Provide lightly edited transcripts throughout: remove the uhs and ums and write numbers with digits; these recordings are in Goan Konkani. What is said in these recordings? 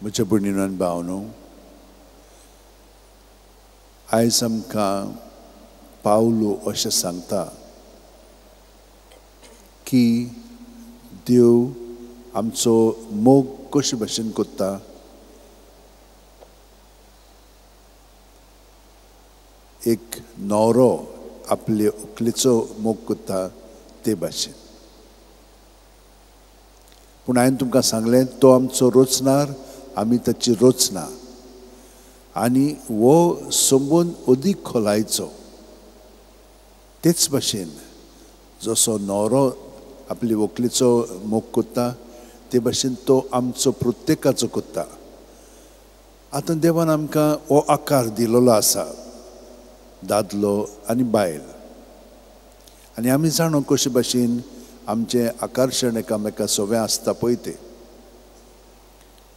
म्हज्या भयणीनो आनी भावनो, आयज आमकां पावलो अशें सांगता की देव आमचो मोग कशे भशेन करता. एक न्हवरो आपले व्हंकलेचो मोग करता ते भाशेन. पूण हांवें तुमकां सांगलें, तो आमचो रचणार, आमी ताची रचना, आनी हो संबंद अदीक खोलायचो. तेच भाशेन जसो न्हवरो आपले व्हंकलेचो मोग करता ते भाशेन तो आमचो प्रत्येकाचो करता. आतां देवान आमकां हो आकार दिलेलो आसा, दादलो आनी बायल, आनी आमी जाणो कशे भाशेन आमचें आकर्शण एकामेका सवें आसता पळय तें.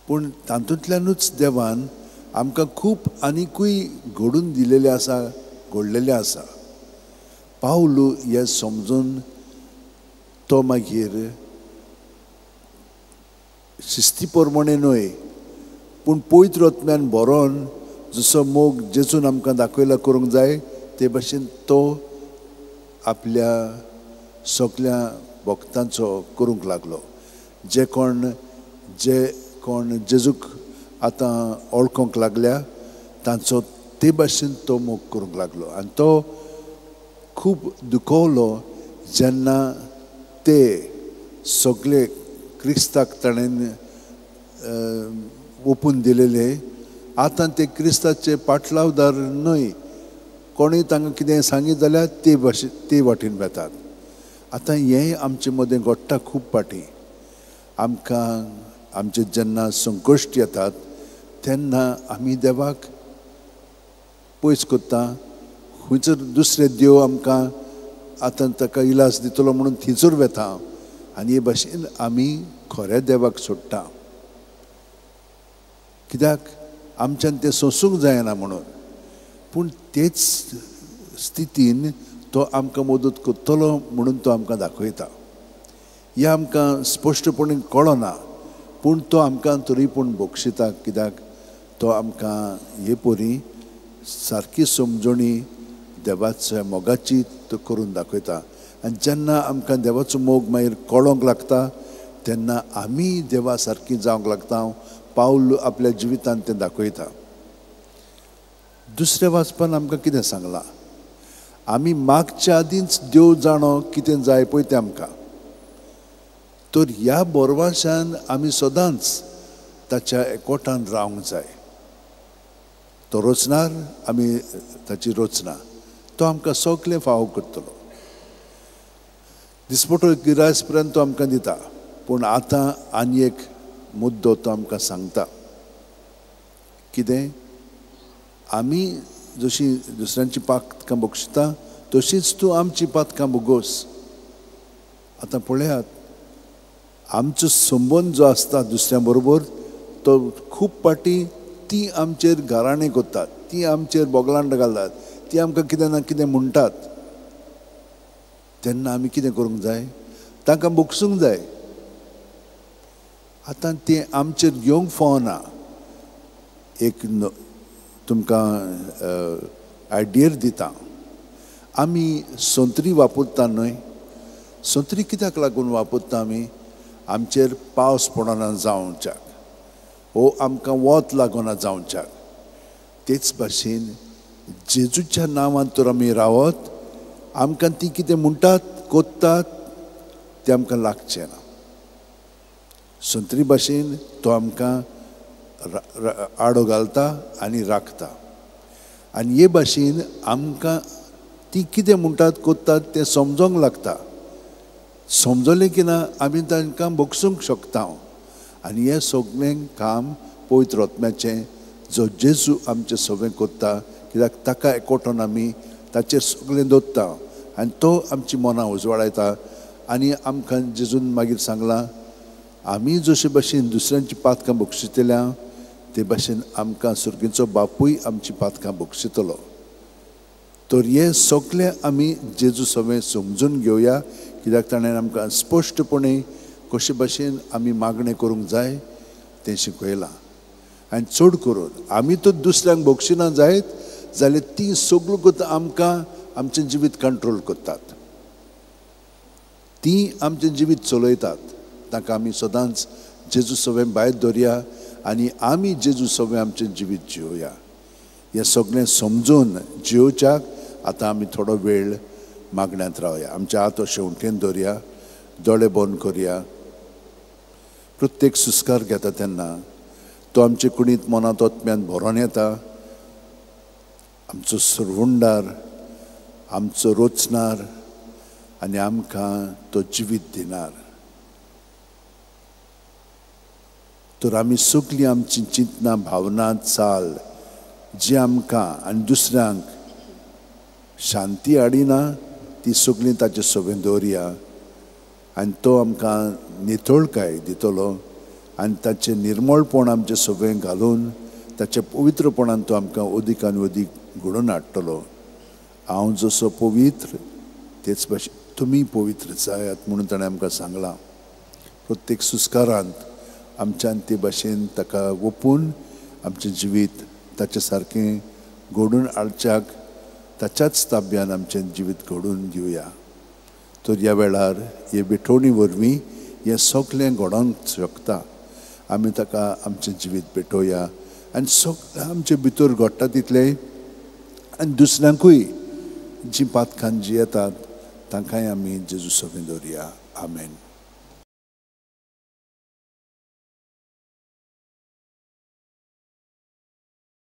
पूण तातूंतल्यानूच देवान आमकां खूब आनिकूय घडून दिलेलें आसा, घडलेलें आसा. पावलू हें समजून तो मागीर शिस्ती प्रमाणे न्हय पूण पवित्र आत्म्यान भरोन जसो मोग जेजून आमकां दाखयला करूंक जाय ते भाशेन तो आपल्या सगल्या भक्तांचो करूंक लागलो. जे कोण जेजूक आतां वळखूंक लागल्या तांचो ते भाशेन तो मोग करूंक लागलो. आनी तो खूब दुखवलो जेन्ना ते सगळे क्रिस्ताक ताणें ओपून दिलेले, आतां ते क्रिस्ताचे पाटलावदार न्हय. कोणूय तांकां कितें सांगीत जाल्यार ते भाशेन ते वाटेन वेतात. आतां हें आमचे मदें घडटा खूब फाटीं. आमकां आमचे जेन्ना संकश्ट येतात तेन्ना आमी देवाक पयस करता. खंयसर दुसरे देव आमकां आतां ताका इलाज दितलो म्हणून थंयसर वेता, आनी हे भाशेन आमी खऱ्या देवाक सोडटा. कित्याक आमच्यान तें सोंसूंक जायना म्हणून. पूण तेच स्थितीन तो आमकां मदत करतलो म्हणून तो आमकां दाखयता. हें आमकां स्पश्टपणी कळना, पूण तो आमकां तरी पूण बक्षिता. कित्याक तो आमकां हे परी सारकी समजणी देवाच्या मोगाची तो करून दाखयता. आनी जेन्ना आमकां देवाचो मोग मागीर कळोंक लागता तेन्ना आमी देवा सारकी जावंक लागता. पावल आपल्या जिवितांत तें दाखयता. दुसऱ्या वाचपान आमकां कितें सांगलां, आमी मागच्या आदींच देव जाणो कितें जाय पळय तें आमकां. तर ह्या बोरवाशान आमी सदांच ताच्या एकवटान रावंक जाय. तो रचणार, आमी ताची रचना, तो आमकां सगळें फावो करतलो. दिसपटो गिरायस पर्यंत तो आमकां दिता. पूण आतां आनी एक मुद्दो तो आमकां सांगता. कितें, आमी जशी दुसऱ्यांची पातकां बक्षिता तशीच तूं आमची पातकां भोगोस. आतां पळयात, आमचो संबंद जो आसता दुसऱ्यां बरोबर तो खूब फाटीं ती आमचेर घराणें करतात, ती आमचेर बोगलांड घालतात, ती आमकां कितें ना कितें म्हणटात. तेन्ना आमी कितें करूंक जाय, तांकां बक्षूंक जाय. आतां तें आमचेर घेवंक फावना. एक तुमकां आयडियर दिता, आमी संत्री वापरता न्हय. संत्री कित्याक लागून वापरता आमी? आमचेर पावस पडना जावच्याक, वो आमकां वत लागना जावच्याक. तेच भाशेन जेजूच्या नांवान तर आमी रावत, आमकां ती कितें म्हणटात कोत्तात तें आमकां लागचें ना. संत्री भाशेन तो आमकां आडो घालता आनी राखता. आनी हे भाशेन आमकां ती कितें म्हणटात कोत्तात तें समजोंक लागता. समजलें की ना आमी तांकां बक्षूंक शकता. आनी हें सगळें काम पवित्र आत्म्याचें, जो जेजू आमचें सगळें करता. कित्याक ताका एकवटून आमी ताचेर सगळें दवरता आनी तो आमची मनां उजवाडायता. आनी आमकां जेजून मागीर सांगलां, आमी जशे भाशेन दुसऱ्यांची पातकां बक्षितल्या ते भाशेन आमकां सुर्गीचो बापूय आमची पातकां बक्षितलो. तर हें सगळें आमी जेजू सगळें समजून घेवया. कित्याक ताणें आमकां स्पश्टपणे कशे भाशेन आमी मागणें करूंक जाय तें शिकयलां. आनी चड करून आमी तर दुसऱ्यांक बक्षिना जायत जाल्यार ती सगळ्यो आमकां आमचें जिवीत कंट्रोल करतात, ती आमचें जिवीत चलयतात. तांकां आमी सदांच जेजू सवें भायर दवरया आनी आमी जेजू सवें आमचें जिवीत जियोया. हें सगळें समजून जियोवच्याक आतां आमी थोडो वेळ मागण्यांत रावया. आमच्या हात अशें उंटेन दवरया, दोळे बंद करया. प्रत्येक सुस्कार घेता तेन्ना तो आमचे कुडींत मनांत आत्म्यांत भरोन येता. आमचो सरवंडार, आमचो रोचणार आनी आमकां तो जिवीत दिनार. तर आमी सगळीं आमची चिंतनां, भावना, चाल जी आमकां आनी दुसऱ्यांक शांती हाडिना ती सगळीं ताचे सवें दवरया आनी तो आमकां नितळकाय दितलो आनी ताचें निर्मळपण आमचें सवें घालून ताच्या पवित्रपणान तो आमकां अदीक आनी अदीक घडोवन हाडटलो. हांव जसो पवित्र तेच भाशेन तुमी पवित्र जायात म्हणून ताणें आमकां सांगलां. प्रत्येक सुस्कारांत आमच्यान ते भाशेन ताका ओपून आमचें जिवीत ताचे सारकें घडून हाडच्याक ताच्याच ताब्यान आमचें जिवीत घडोवन घेवया. तर ह्या वेळार हे भेटवणी वरवीं हें सगळें घडोवंक शकता. आमी ताका आमचें जिवीत भेटोवया आनी सगळें आमचे भितर घडटा तितलें आनी दुसऱ्यांकूय जीं पातकां जी येतात तांकांय आमी जेजू सवें दवरया. आमेन.